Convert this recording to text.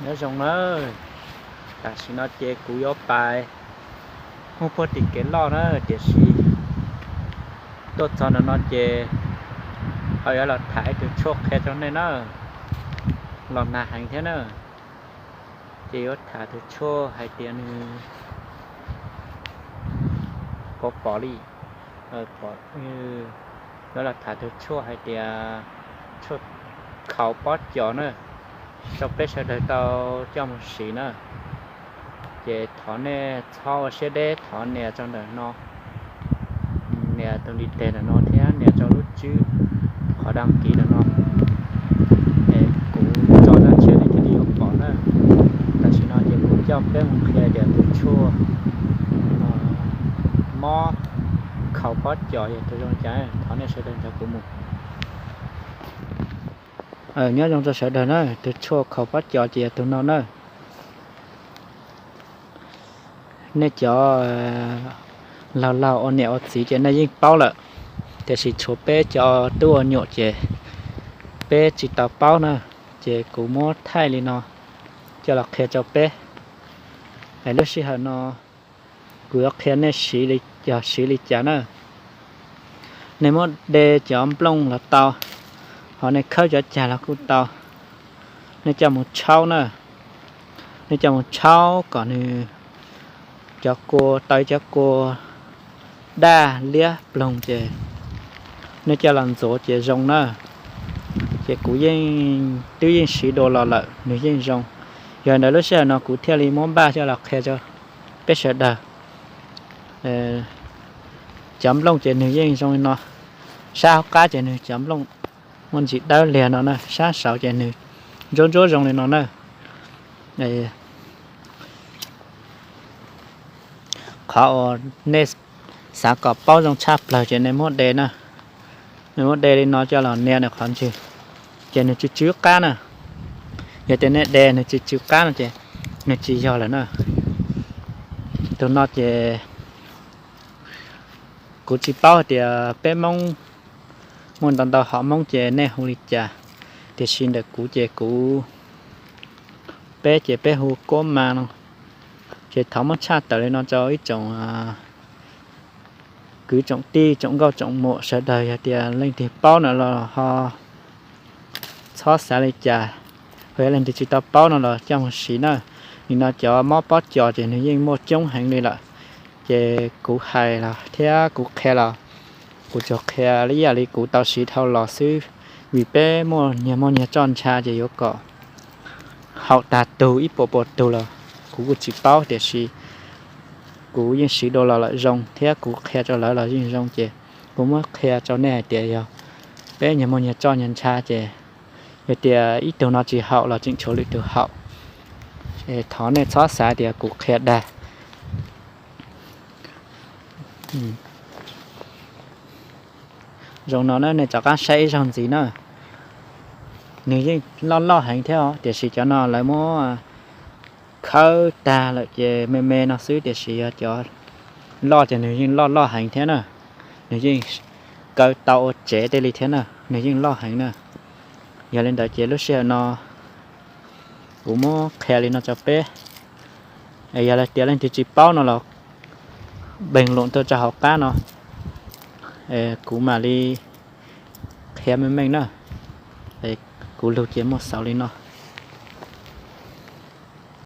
Nyob zoo na, tam sim no ces kuv yuav pais hu puag tim kev loj na, tiam sis tuaj txog ntawm no ces ho yuav los tham ib tug tshuaj qhia rau nej na, los nag heev thiab na, ces yuav tham tus tshuaj hais tias nws pom pom li, pom, yuav los tham tus tshuaj hais tias tshuaj khaus pob cos na, rau peb sawv daws tau coj mus siv na. Ces thov nej txhob ua siab deb, thov nias rau ntawm no, nias tus ntiv tes ntawm no thiab nias rau lub tswb qhov daj kiv ntawm no, es kuv tso zaj tshiab nej thiaj li yuav pom na. Tam sim no ces kuv coj peb mus qhia tias tus tshuaj mob khaus pob cos yog tus zoo cas, thov nej sawv daws nrog kuv mus. Nyob zoo rau sawv daws na, tus tshuaj khaus pob cos ces yog tus no na. Nej cov laug laug ua niam ua txiv ces nej yeej paub lawm, tiam sis tshuav peb cov tub ua nyuam ces peb tsis tau paub na, ces kuv muab thaij li no coj los qhia rau peb. Es lub sij hawm no kuv yuav qhia nej siv li, yog siv li cas na. Nej muab de cov nplooj los tau, ho nej khawb cov cag los kuj tau. Nej coj mus tshaub na, nej coj mus tshaub kom nws cov kua tau cov kua daj liab ploog ces nej coj los ntxuav ces zoo na. Ces kuv yeej twb yeej siv dua los lawm, nws yeej zoo. Yog ntawd lub sij hawm no kuv thiaj li muab npaj coj los qhia rau peb sawv daws. Cov nplooj ces nws yeej zoo li no, sab hauv qab ces nws cov nplooj muaj ntsis dawb liag no na, sab saud ces nws ntsuab ntsuab zoo li no na. Qhov uas nej xav kom paub zoo tshaj plaws ces nej muab de na, nej muab de li no coj los nias nws qhov ntswg, ces nws tsw tsw qab na. Yog tias nej de nws tsw tsw qab no ces nws tsis yog lawm na. Tus no ces kuv tsis paub hais tias peb Hmoob, muaj ntau ntau hom Hmoob ces nej hu li cas, tiam sis ntawm kuv ces kuv, peb ces peb hu kuab ma no. Ces thov muab tshaj tawm li no rau ib tsoom kwv tsoom tij tsoom nkauj tsoom muam sawv daws, yog tias leej twg paub no los ho txhob xav li cas, ho yog leej twg tsis tau paub no los coj mus siv na. Nim no cov mob pob cos ces nws yeej muaj coob heev li lawm, ces kuv hais los thiab kuv qhia los, kuv tsuas qhia ib yam li kuv tau siv dhau los xwb, vim peb muaj nyias muaj nyias txoj ntsha ces yuav kom haum tag tug ib puas puas tug los kuv kuj tsis paub, tiam sis kuv yeej siv dua los lawm zoo thiab kuv qhia rau lawv los yeej zoo, ces kuv muab qhia rau nej hais tias yog peb nyias muaj nyias txoj nyias ntsha ces yog tias ib tug no tsis haum los tseem tshuav lwm tus haum. Thov nej txhob xav tias kuv qhia dag. Zoo no na, nej rov qab saib ib zaug ntxiv na. Nws yeej loj loj heev thiab os, tiam sis cov no lawv muab khawb tag lawm ces me me no xwb, tiam sis yog cov loj ces nws yeej loj loj heev thiab na. Nws yeej kaw tau ua tsev tej li thiab na, nws yeej loj heev na. Yog li ntawd ces lub sij hawm no kuv muab qhia li no rau peb. Yog tias leej twg tsis paub no los bình luận tuaj rau hauv qab no, kuv mam li qhia meej meej na. Kuv lug ces muaj xaus li no.